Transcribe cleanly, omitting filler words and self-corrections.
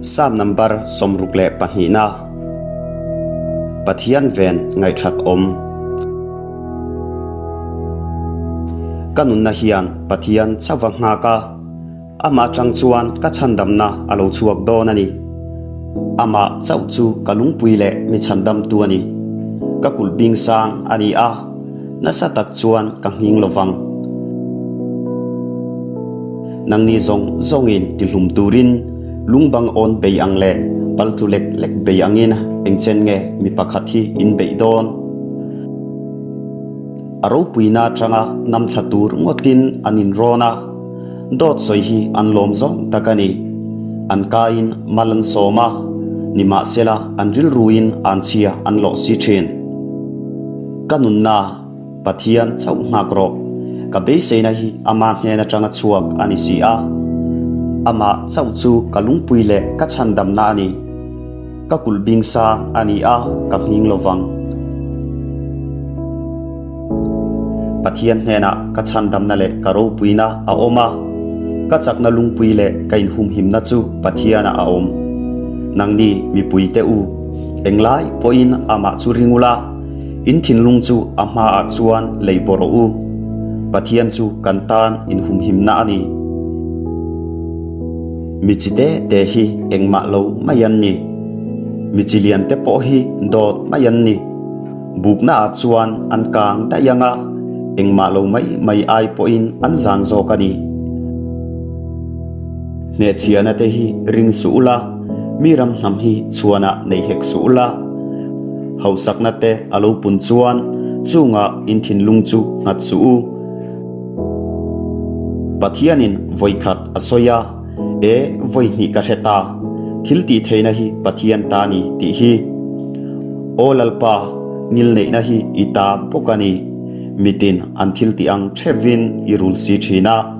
Psalm number 62 na Pathian ven ngaihthat awm. Ka nunna hian Pathian chauh a nghak a, amah atang chuan ka chhandamna a lo chhuak dawn a ni. Amah chauh chu ka lungpui leh mi chhandamtu a ni. Ka kulh bing sang a ni a, nasa tak chuan ka nghing lovang. Nangni zawng zawngin tihlum turin lungbang awn bei ang leh pal tlu lek lek bei angin engchen nge mi pakhat hi in beih dawn? A ropuina atanga namthla tur ngawtin an inrawn a, dawt sawi hi an lawm zawng tak a ni. An kaiin mal an sawm a, nimahsela an rilruin anchhia an lawh si thin. Ka nunna. Pathian chauh nghak rawh. Ka beiseina hi ama hnen atanga chhuak a ni si a. Amah chauh chu ka lungpui leh ka chhandamna a ni. Ka kulh bing sang a ni a, ka nghing lo vang. Pathian hnenah ka chhandamna leh ka ropuina a awm a, ka chakna lungpui leh ka inhumhimna chu Pathianah a awm. Nangni mipuite u, englai pawhin amah chu ring ula, In thinlung chu a hmaah chuan lei bawh rawh u. Pathian chu kan tan inhumhimna a ni. Mi chi te te hi engmah lo mai an ni. Mi chi lian te pawh hi dawt mai an ni. Buknaah chuan an kang daih ang a, engmah lo mai mai ai pawhin an zang zawk a ni. Hnehchhiahna te hi ring suh ula, mi ram hnam hi chhuanah nei hek suh ula. Hausakna te a lo pun chuan chungah in thinlung chu nghat suh u. Pathianin vawikhat a sawi a, E vawihnih ka hre ta, thil tih theihna hi Pathian ta ni tih hi. Aw Lalpa, ngilneihna hi i ta bawk a ni. Mitin an thil tih ang theuhin i rul si thin a.